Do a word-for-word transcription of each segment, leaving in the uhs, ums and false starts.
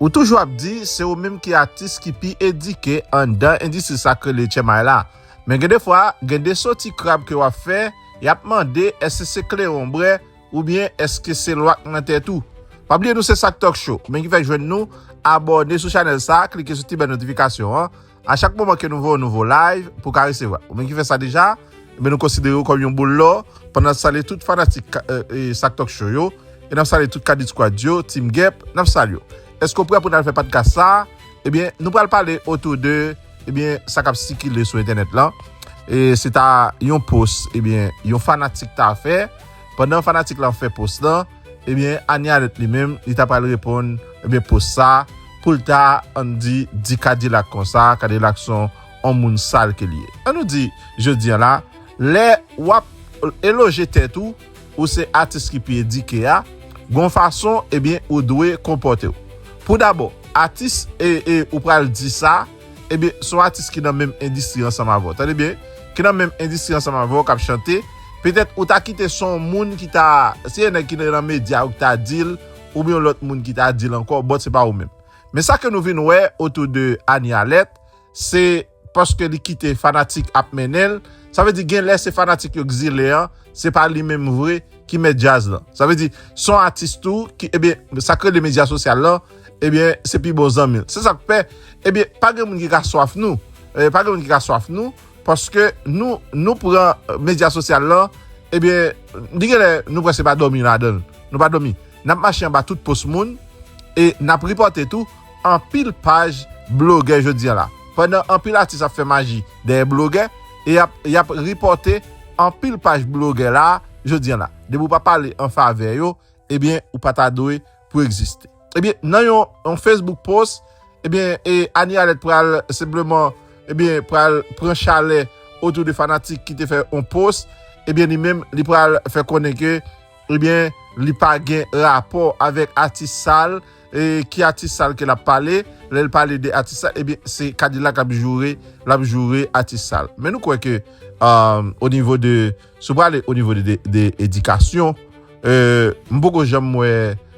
Ou toujou ap di se ou menm ki atis ki pi edike anndan endistri sa k rele tchèmay la. Men gen de fwa, gen de soti krab ke w ap fè, y ap mande èske se kleren w bwè oubyen èske se lwa k nan tèt ou. Pa bliye nou se Sak Talk Show. Men ki fè jwenn nou, abòne sou chanèl sa, klike sou ti bèl notifikasyon an. A chak moman ke nou voye yon nouvo live, pou w ka resevwa. Ou menm ki fè sa deja, ebyen nou konsidere w kòm yon boul lò, pandan n ap salye tout fanatik ka- e, e, Sak Talk Show yo, e n ap salye tout Kadit Squad yo, Team Gep, n ap salye w. Èske w prè pou n al fè podcast sa? Ebyen, nou pral pale otou de, ebyen, sa k ap sikile sou entènèt lan. E se ta yon post, ebyen, yon fanatik ta fè. Pandan fanatik lan fè post lan, ebyen, Anie Alerte li menm, li ta pral reponn, ebyen, post sa, pou l ta, ann di, di Kadilak konsa, Kadilak se yon moun sal ke li ye. Ann nou di, jodi an la, lè w ap eloje tèt ou, ou se atis ki pi edike a, gon fason, ebyen, ou dwe konpòte w. Pou dabò, atis, e, e, ou pral di sa, ebyen, se yon atis ki nan menm endistri ansanm avè w. Tande byen, ki nan menm endistri ansanm avè w, k ap chante. Petèt ou ta kite se yon moun ki ta, se yon nèg ki nan medya ou ki ta di l, oubyen yon lòt moun ki ta di l ankò, but se pa ou menm. Men sa ke nou vin wè otou de Anie Alerte, se paske li kite fanatik ap mennen l. Sa vle di gen lè se fanatik yo k zile an, se pa li menm vre ki mèt djaz lan. Sa vle di, se yon atis tou ki, ebyen, sa k rele medya sosyal lan, ebyen, se pi bon zanmi l. Se sa k fè, ebyen, pa gen moun ki ka swaf nou. E, pa gen moun ki ka swaf nou, paske nou, nou pran, e, medya sosyal lan, ebyen, li gen lè nou prèske pa dòmi ladan l. Nou pa dòmi. N ap mache anba tout post moun, e n ap ripòte tou anpil paj blogè jodi an la. Pandan anpil atis ap fè maji dèyè blogè, e y ap, y ap ripòte anpil paj blogè la jodi an la. Depi w pa pale an favè yo, ebyen, ou pa ta dwe pou egziste. Ebyen, nan yon, yon Facebook post, ebyen, e Anie Alerte pral senpleman, ebyen, pral pran chalè otou de fanatik ki te fè yon post, ebyen, li menm, li pral fè konnen ke, ebyen, li pa gen rapò avèk atis sal, e ki atis sal ke l ap pale, lè l pale de atis sal, ebyen, se Kadilak k ap joure, l ap joure atis sal. Men nou kwè ke, um, o nivo de, si w prale o nivo de, de, de edikasyon, e, m poko janm wè,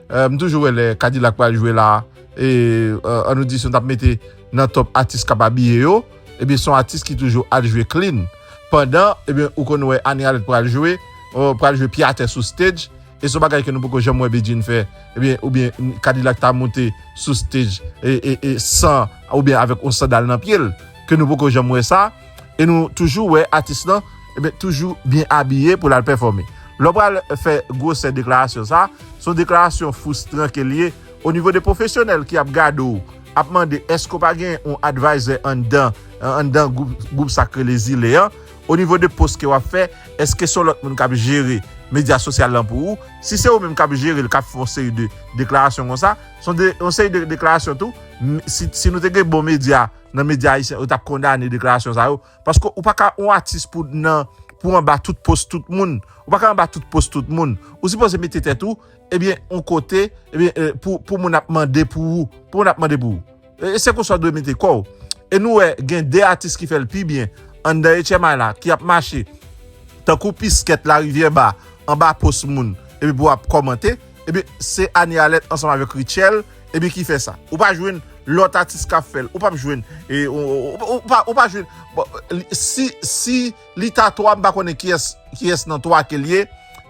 e, m toujou wè lè Kadilak pral jwe la, e, e, ann nou di si nou t ap mete nan top atis k ap abiye yo, ebyen, se yon atis ki toujou al jwe clean. Pandan, ebyen, ou konn wè Anie Alerte pral jwe, e, pral jwe pye atè sou stage, e se yon bagay ke nou poko janm wè Bedjine fè, ebyen, oubyen Kadilak ta monte sou stage, e, e, e san, oubyen avèk yon sandal nan pye l, ke nou poko janm wè sa, e nou toujou wè atis lan, ebyen, toujou byen abiye pou l al pèfòme. Lè w pral fè gwosè deklarasyon sa, se yon deklarasyon fristran ke l ye, o nivo de pwofesyonèl ki ap gade w, ap mande èske w pa gen yon advisor anndan, anndan gwoup, gwoup sa k rele Zile an, o nivo de post ke w ap fè, èske se yon lòt moun k ap jere medya sosyal lan pou ou? Si se ou menm k ap jere l, k ap fè yon seri de deklarasyon konsa, se yon de, yon seri de deklarasyon tou, m, si, si nou te gen bon medya nan medya ayisyen, yo t ap kondane deklarasyon sa yo. Paske ou pa ka yon atis pou nan, pou anba tout post tout moun. Ou pa ka anba tout post tout moun. Ou sipoze mete tèt ou, ebyen, yon kote, ebyen, e, pou, pou moun ap mande pou ou. Pou moun ap mande pou ou. E, e se konsa w dwe mete kò w. E nou wè, gen de atis ki fè l pi byen anndan H M I la, ki ap mache tankou piskèt Larivyè Ba, anba post moun, epi pou ap kòmante, epi se Anie Alerte ansanm avèk Rutshelle, epi ki fè sa. Ou pa jwenn lòt atis k ap fè l. Ou p ap jwenn, e, ou, ou, ou, ou pa, ou pa jwenn, bon, li, si, si li ta twa, m pa konnen kiyès, kiyès nan twa ke l ye,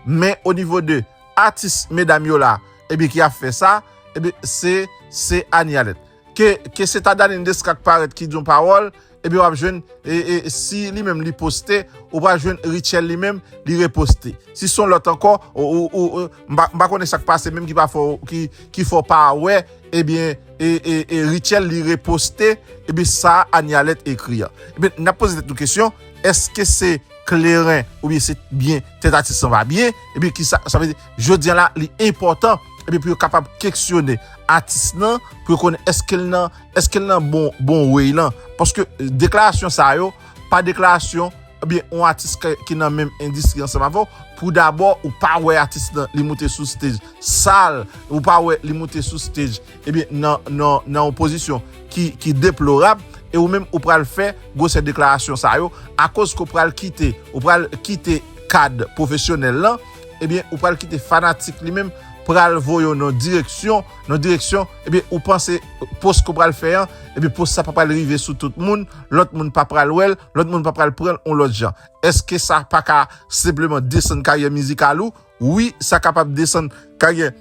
men o nivo de atis medam yo la, epi ki ap fè sa, epi se, se Anie Alerte. Ke, ke se ta Darline Desca k parèt ki di yon pawòl, epi w ap jwenn, e, e, si li menm li poste, ou pral jwenn Rutshelle li menm, li reposte. Si se yon lòt ankò, ou, ou, ou, ou, m pa, m pa konnen sa k pase menm ki pa fè w, ki, ki fè w pa wè, ebyen, e, e, e Rutshelle li reposte, ebyen sa Anie Alerte ekri an. Ebyen, n ap poze tèt nou kesyon, èske se kleren, oubyen se byen tèt atis lan pa byen, epi ki sa, sa vle di, jodi an la, li enpòtan, epi pou yo kapab kesyone atis lan, pou yo konnen èske l nan, èske l nan bon, bon way lan. Paske deklarasyon sa yo, pa deklarasyon, ebyen, yon atis ke, ki nan menm endistri ansanm avè w, pou dabò, ou pa wè atis lan, li moute sou stage sal, ou pa wè li moute sou stage, ebyen, nan, nan, nan yon pozisyon ki, ki deplorab, e ou menm ou pral fè gwosè deklarasyon sa yo, akoz ke w pral kite, ou pral kite kad pwofesyonèl lan, ebyen, ou pral kite fanatik li menm pral voye w nan direksyon, nan direksyon, ebyen, ou panse post ke w pral fè an, ebyen, post sa pa pral rive sou tout moun, lòt moun pa pral wè l, lòt moun pa pral pran l yon lòt jan. Èske sa pa ka senpleman desann karyè mizikal ou? Wi, sa kapab desann karyè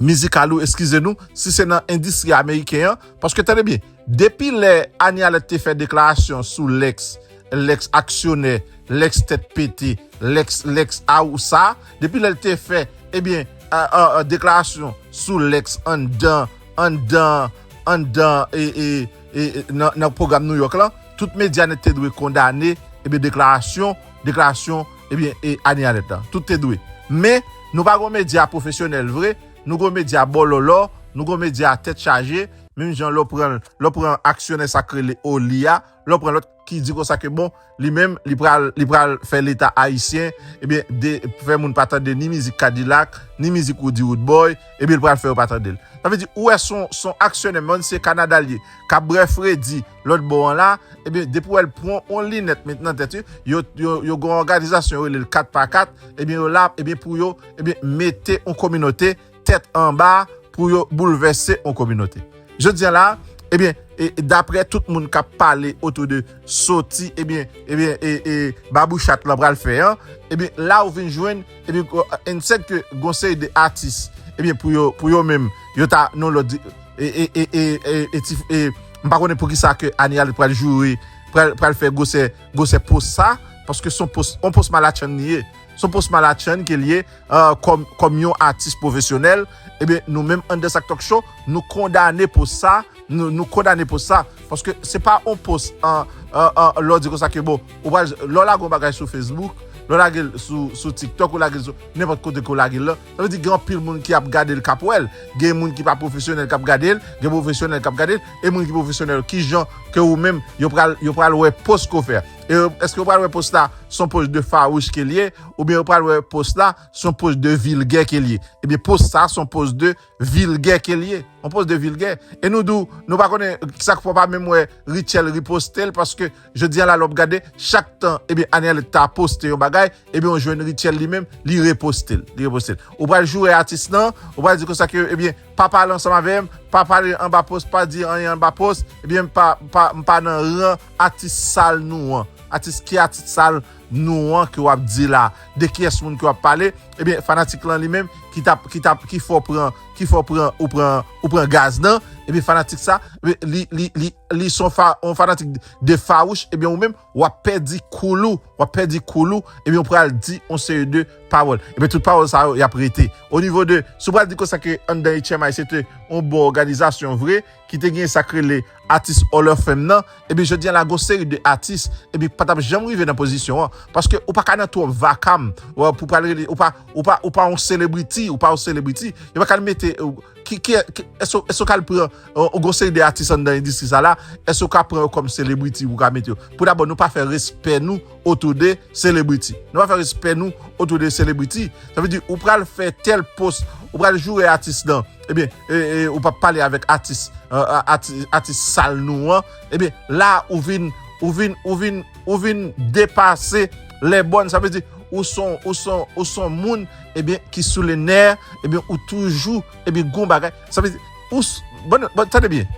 mizikal ou, eskize nou, si se nan endistri ameriken an, paske tande byen, depi lè Anie Alerte te fè deklarasyon sou Lex, Lex aksyonè, Lex tèt pete, Lex, Lex a ou sa, depi lè l te fè, ebyen, a, a, a, deklarasyon sou Lex anndan, anndan, anndan, e, e, e, e, nan, nan pwogram New York lan, tout medya nèt te dwe kondane, ebyen, deklarasyon, deklarasyon, ebyen, e, Anie Alerte lan. Tout te dwe. Men, nou pa gon medya pwofesyonèl vre, nou gon medya bòlòlò, nou gon medya tèt chaje, menm jan lè w pran, lè w pran aksyonè sa k rele Oli a, lè w pran lòt ki di konsa ke bon, li menm, li pral, li pral fè Leta ayisyen, ebyen, de, fè moun pa tande ni mizik Kadilak, ni mizik Roody Roodboy, ebyen, li pral fè yo pa tande l. Sa vle di, ou wè son, son aksyonè, menm si se Kanada l ye, k ap bwè fredi lòt bò an la, ebyen, depi w wè l pran yon linèt met nan tèt li, yo, yo, yo gon òganizasyon yo rele l kat pa kat, ebyen, yo la, ebyen, pou yo, ebyen, mete yon kominote tèt anba pou yo boulvèse yon kominote. Jodi a la, ebyen, e, e daprè tout moun k ap pale otou de soti, ebyen, ebyen, e, e, Babouchat lan pral fè an, ebyen, la ou vin jwenn, ebyen, enn sèt ke gon seri de atis, ebyen, pou yo, pou yo menm, yo ta nan lòd, e, e, e, e, e, e, ti, e, m pa konnen poukisa ke Anie Alerte pral joure, pral, pral fè gwosè, gwosè post sa, paske se yon post, yon post malatchann li ye. Se yon post malatchann ke l ye, e, kòm, kòm yon atis pwofesyonèl, ebyen, nou menm anndan Sak Talk Show, nou kondane post sa, nou, nou kondane post sa, paske se pa yon post, e, e, e, lè w di konsa ke bon, ou pral, lè w lage yon bagay sou Facebook, lè w lage l sou, sou TikTok, ou lage l sou nenpòt kote ke w lage l lan, sa vle di gen anpil moun ki ap gade l k ap wè l, gen moun ki pa pwofesyonèl k ap gade l, gen pwofesyonèl k ap gade l, e moun ki pwofesyonèl, kijan ke ou menm, yo pral, yo pral wè post ke w fè a. E èske yo pral wè post la se yon post de fawouch ke l ye, oubyen yo pral wè post la se yon post de vilgè ke l ye? Ebyen, post sa se yon post de vilgè ke l ye. Yon post de vilgè. E nou di w, nou pa konnen sa k fè w pa menm wè Rutshelle riposte l, paske jodi a la lè w ap gade, chak tan, ebyen, Anie Alerte ta poste yon bagay, ebyen, ou jwenn Rutshelle li menm, li reposte l, li reposte l. Ou pral joure atis lan, ou pral di konsa ke, ebyen, pa pale ansanm avè m, pa pale anba post, pa di anyen anba post, ebyen, m pa, m pa, m pa nan ran atis sal nou an. Atis ki atis sal nou an ke w ap di la? De kiyès moun ke w ap pale? Ebyen, fanatik lan li menm, ki t ap, ki t ap, ki fè w pran, ki fè w pran, ou pran, ou pran gaz nan, ebyen, fanatik sa, ebyen, li, li, li, li se yon fa-, yon fanatik de fawouch, ebyen, ou menm, w ap pèdi koul ou, w ap pèdi koul ou, ebyen, ou pral di yon seri de pawòl. Ebyen, tout pawòl sa yo, y ap rete. O nivo de, si w pral di konsa ke anndan H M I se te yon bon òganizasyon vre, ki te gen sa k rele atis Hall of Fame nan, ebyen, jodi a la, gon seri de atis, ebyen, pa t ap janm rive nan pozisyon an. Paske ou pa ka nan twòp vakam, ou, pou pral rele, ou pa, ou pa, ou pa yon celebrity, ou pa yon celebrity. Yo pa ka mete, ou, ki, ki, ki, èske, èske w ka al pran, ou, ou gon seri de atis anndan endistri sa la, èske w ka pran yo kòm celebrity pou w ka mete yo? Pou dabò, nou pa fè respè nou otou de celebrity. Nou pa fè respè nou otou de celebrity. Sa vle di, ou pral fè tèl post, ou pral joure atis lan, ebyen, e, e, ou p ap pale avèk atis, e, e, ati-, atis sal nou an, ebyen, la, ou vin, ou vin, ou vin, ou vin depase lè bòn. Sa vle di, ou se yon, ou se yon, ou se yon moun, ebyen, ki sou le nè, ebyen, ou toujou, ebyen, gon bagay. Sa vle di, ou s-, bon, bon, tande byen.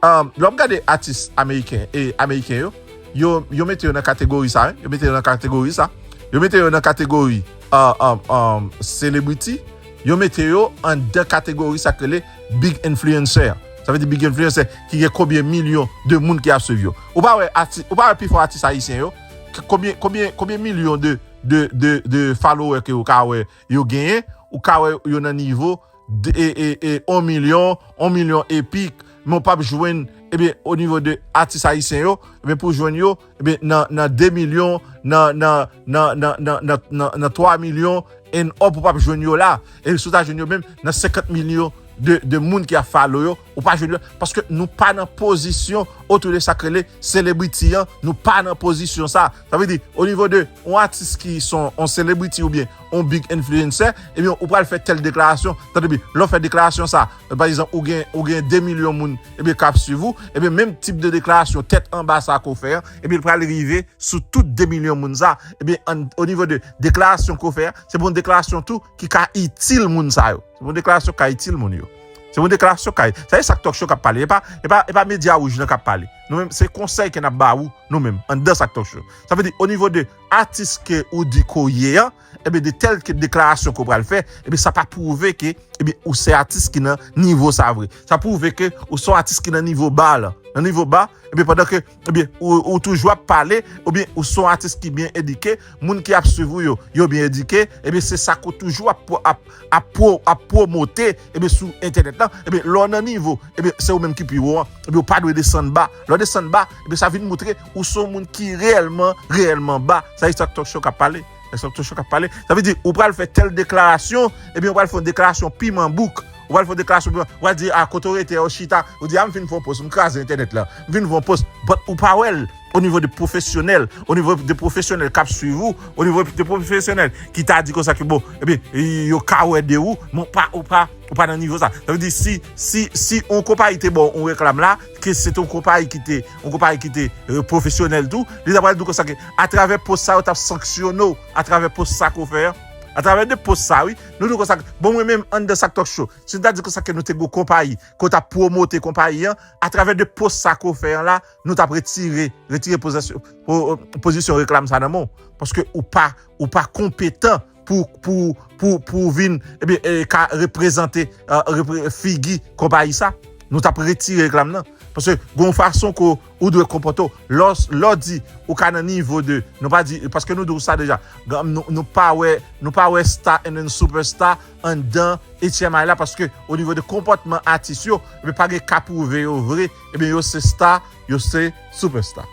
Um, lè w ap gade atis ameriken, e ameriken yo, yo, yo mete yo nan kategori sa, wi. Yo mete yo nan kategori sa. Yo mete yo nan kategori, uh, um, um, celebrity. Yo mete yo anndan kategori sa k rele big influencer. Sa vle di big influencer ki gen konbyen milyon de moun ki ap swiv yo. Ou pa wè ati-, ou pa wè pifò atis ayisyen yo, k-, konbyen, konbyen, konbyen milyon de, de, de, de follower ke ou ka wè yo genyen, ou ka wè yo nan nivo de, e, e, e, yon milyon, yon milyon e pik, men w p ap jwenn, ebyen, o nivo de atis ayisyen yo, ebyen, pou w jwenn yo, ebyen, nan, nan de milyon, nan, nan twa milyon, and up, ou p ap jwenn yo la. E si w ta jwenn yo menm, nan senkant milyon de, de moun ki ap follow yo, ou pa jwenn yo, paske nou pa nan pozisyon otou de sa k rele celebrity an, nou pa nan pozisyon sa. Sa vle di, o nivo de yon atis ki se yon, yon celebrity oubyen yon big influencer, ebyen, ou pral fè tèl deklarasyon. Tande byen, lè w fè deklarasyon sa, pa egzanp, ou gen, ou gen de milyon moun, ebyen, k ap swiv ou, ebyen, menm tip de deklarasyon tèt anba sa ke w fè an, ebyen, l pral rive sou tout de milyon moun sa. Ebyen, an, o nivo de deklarasyon ke w fè an, se pou yon deklarasyon tou ki ka itil moun sa yo. Se yon deklarasyon k ka itil moun yo. Se yon deklarasyon k ka... Sa se Sak Talk Show k ap pale. E pa, e pa, e pa Medya Wouj lan k ap pale. Nou menm, se konsèy ke n ap ba ou, nou menm, anndan Sak Talk Show. Sa vle di, o nivo de atis ke ou di ke w ye an, ebyen, de tèl ke deklarasyon ke w pral fè, ebyen, sa pa pwouve ke, ebyen, ou se atis ki nan nivo sa vre. Sa pwouve ke ou se yon atis ki nan nivo ba lan. Nan nivo ba, ebyen, pandan ke, ebyen, ou, ou toujou ap pale, oubyen ou se yon atis ki byen edike, moun ki ap swiv ou yo, yo byen edike, ebyen, se sa ke w toujou ap, ap, ap, pwo-, ap pwomote, ebyen, sou entènèt lan, ebyen, lè w nan nivo, ebyen, se ou menm ki pi wo an, ebyen, ou pa dwe desann ba. Lè w desann ba, ebyen, sa vin montre ou se yon moun ki reyèlman, reyèlman ba. Sa se Sak Talk Show k ap pale. Se Sak Talk Show k ap pale. Sa vle di, ou pral fè tèl deklarasyon, ebyen, ou pral fè yon deklarasyon piman bouk. Ou pral fè yon deklarasyon piman, ou pral di, a, kote w rete, ou chita, ou di, a, m fin fè yon pòs, m kraze entènèt la, m fin fè yon pòs, but ou pa wè l o nivo de pwofesyonèl, o nivo de pwofesyonèl k ap swiv ou, o nivo de pwofesyonèl ki ta di konsa ke, bon, ebyen, yo ka wè de ou, men ou pa, ou pa, ou pa nan nivo sa. Sa vle di, si, si, si yon konpayi te ba w yon reklam la, ke se te yon konpayi ki te, yon konpayi ki te, euh, pwofesyonèl tou, li ta pral di w konsa ke atravè pòs sa yo t ap sanksyone w, atravè pòs sa ke w fè an, atravè de pòs sa, wi, nou di w konsa ke, bon, mwen menm, anndan Sak Talk Show, si n ta di konsa ke nou te gen yon konpayi, ke w t ap pwomote konpayi an, atravè de pòs sa ke w fè an la, nou t ap retire, retire pozisyon, po-, pozisyon reklam sa nan men w. Paske ou pa, ou pa konpetan pou, pou, pou, pou w vin, ebyen, e, ka reprezante, e, repre-, figi konpayi sa. Nou t ap retire reklam nan. Paske gen yon fason ke w, ou dwe konpòte w. Lè w, lè w di ou ka nan nivo de, nou pa di, paske nou di w sa deja, nou, nou pa wè, nou pa wè star and then superstar anndan H M I la, paske o nivo de konpòtman atis yo, ebyen, pa gen ka pwouve yo vre, ebyen, yo se star, yo se superstar.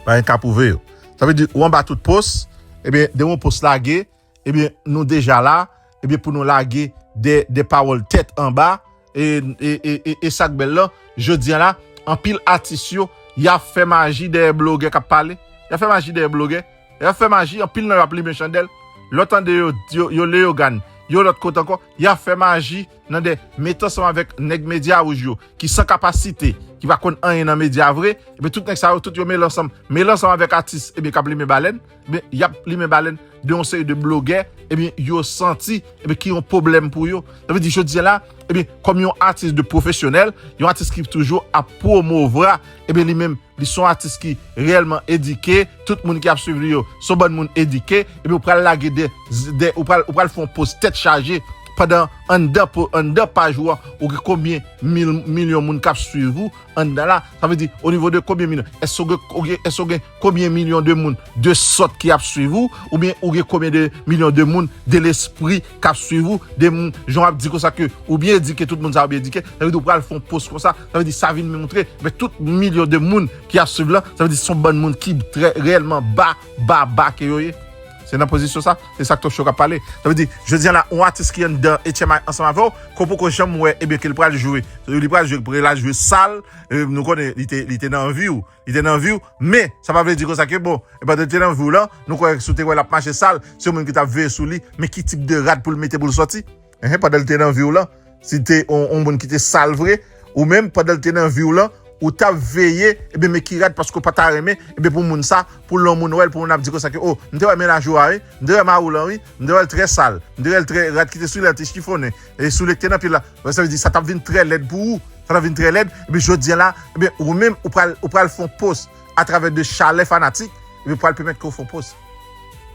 Pa gen ka pwouve yo. Sa vle di, ou anba tout pòs, ebyen, depi yon pòs lage, ebyen, nou deja la, ebyen, pou nou lage de, de pawòl tèt anba, e, e, e, e, e sa k bèl lan, jodi a la, anpil atis yo, y ap fè maji dèyè blogè k ap pale, y ap fè maji dèyè blogè, y ap fè maji, anpil nan yo ap limen chandèl, lè w tande yo, yo, yo Leyogàn, yo lòt kote ankò, y ap fè maji nan de met ansanm avèk nèg Medya Wouj yo, ki san kapasite, ki pa konn anyen nan medya vre, ebyen tout nèg sa yo, tout yo mele ansanm, mele ansanm avèk atis, ebyen k ap limen balèn, ebyen y ap limen balèn de yon seri de blogè, ebyen yo santi, ebyen ki yon pwoblèm pou yo. Sa vle di jodi a la, ebyen kòm yon atis de pwofesyonèl, yon atis ki toujou ap pwomouvwa, ebyen li menm, li se yon atis ki reyèlman edike, tout moun ki ap swiv li yo, se yon bann moun edike, ebyen ou pral lage de, de, ou pral, ou pral fè yon pòs tèt chaje pandan anndan po-, anndan paj ou an, ou gen konbyen mil, milyon moun k ap swiv ou anndan la. Sa vle di, o nivo de konbyen milyon? Èske ou gen, ou gen, èske ou gen konbyen milyon de moun de sòt ki ap swiv ou? Oubyen ou gen konbyen de milyon de moun de lespri k ap swiv ou? De moun, jan w ap di konsa ke ou byen edike, tout moun sa yo byen edike. Sa vle di ou pral fè yon pòs konsa. Sa vle di sa vin montre, men tout milyon de moun ki ap swiv lan, sa vle di se yon bann moun ki trè, reyèlman ba, ba, ba ke yo ye. Se nan pozisyon sa, se Sak Talk Show k ap pale. Sa vle di, jodi a la, yon atis ki anndan H M I ansanm avè w, ke w poko janm wè, ebyen, ke l pral jwe. Li pral jwe, l al jwe sal, e, nou konnen, li te, li te nan vi w. Li te nan vi w, men, sa pa vle di konsa ke, bon, e pandan li te nan vi w lan, nou kwè si w te wè l ap mache sal, se yon moun ki t ap veye sou li, men ki tip de rad pou l mete pou l sòti. Enhen, pandan l te nan vi w lan, si te yon, yon moun ki te sal vre, ou menm, pandan l te nan vi w lan, ou t ap veye, ebyen, men ki rad, paske w pa ta renmen, ebyen, pou moun sa, pou lè yon moun wè l, pou moun ap di konsa ke, o, m te wè mennaj ou a, wi, m te wè mari w lan, wi, m te wè l trè sal, m te wè l trè, rad ki te sou li a te chifonnen, e soulye ki te nan pye l la, sa vle di, sa t ap vin trè lèd pou ou, sa t ap vin trè lèd, epi jodi a la, ebyen, ou menm, ou pral, ou pral fè yon pòs atravè de chalè fanatik, epi pral pèmèt ke w fè yon pòs.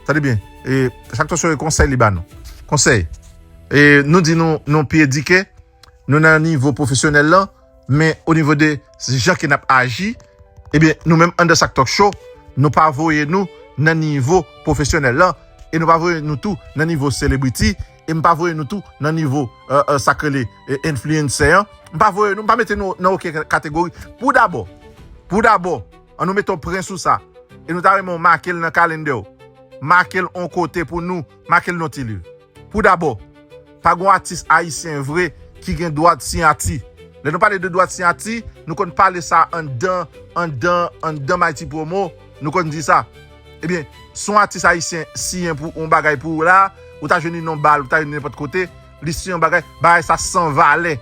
Tande byen, e, Sak Talk Show, konsèy li ba nou. Konsèy. E nou di nou, nou pi edike, nou nan nivo pwofesyonèl lan, men o nivo de jan ke n ap aji, ebyen, nou menm anndan Sak Talk Show, nou pa voye nou nan nivo pwofesyonèl lan, e nou pa voye nou tou nan nivo selebriti, e m pa voye nou tou nan nivo, e, e, sa k rele, e, enfliyansè an. M pa voye nou, m pa mete nou nan okenn kategori. Pou dabò, pou dabò, ann nou mete yon pwen sou sa. E nou ta renmen w make l nan kalendè w. Make l yon kote pou nou, make l nan ti liv. Pou dabò, pa gen yon atis ayisyen vre ki gen dwa de siyati. Lè nou pale de dwa de siyati, nou konn pale sa anndan, anndan, anndan Mighty Promo, nou konn di sa. Ebyen, si yon atis ayisyen siyen pou yon bagay pou ou la, ou ta jwenn li nan yon bal, ou ta jwenn li nenpòt kote, li siyen yon bagay, bagay sa san valè.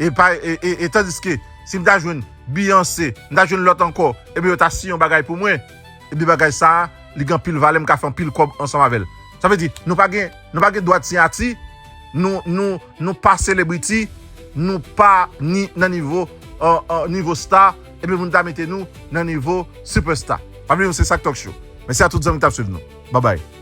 E pa, e, e, e tandiske, si m ta jwenn Beyoncé, m ta jwenn lòt ankò, ebyen yo ta siyen yon bagay pou mwen, ebyen bagay sa a, li gen anpil valè, m ka fè anpil kòb ansanm avè l. Sa vle di, nou pa gen, nou pa gen dwa de siyati, Nou, nou, nou pa celebrity, nou pa ni nan nivo, uh, uh, nivo star, epi pou nou ta mete nou nan nivo superstar. Pa bliye, se sa k Talk Show. Mèsi a tout zanmi k t ap swiv nou. Bye bye.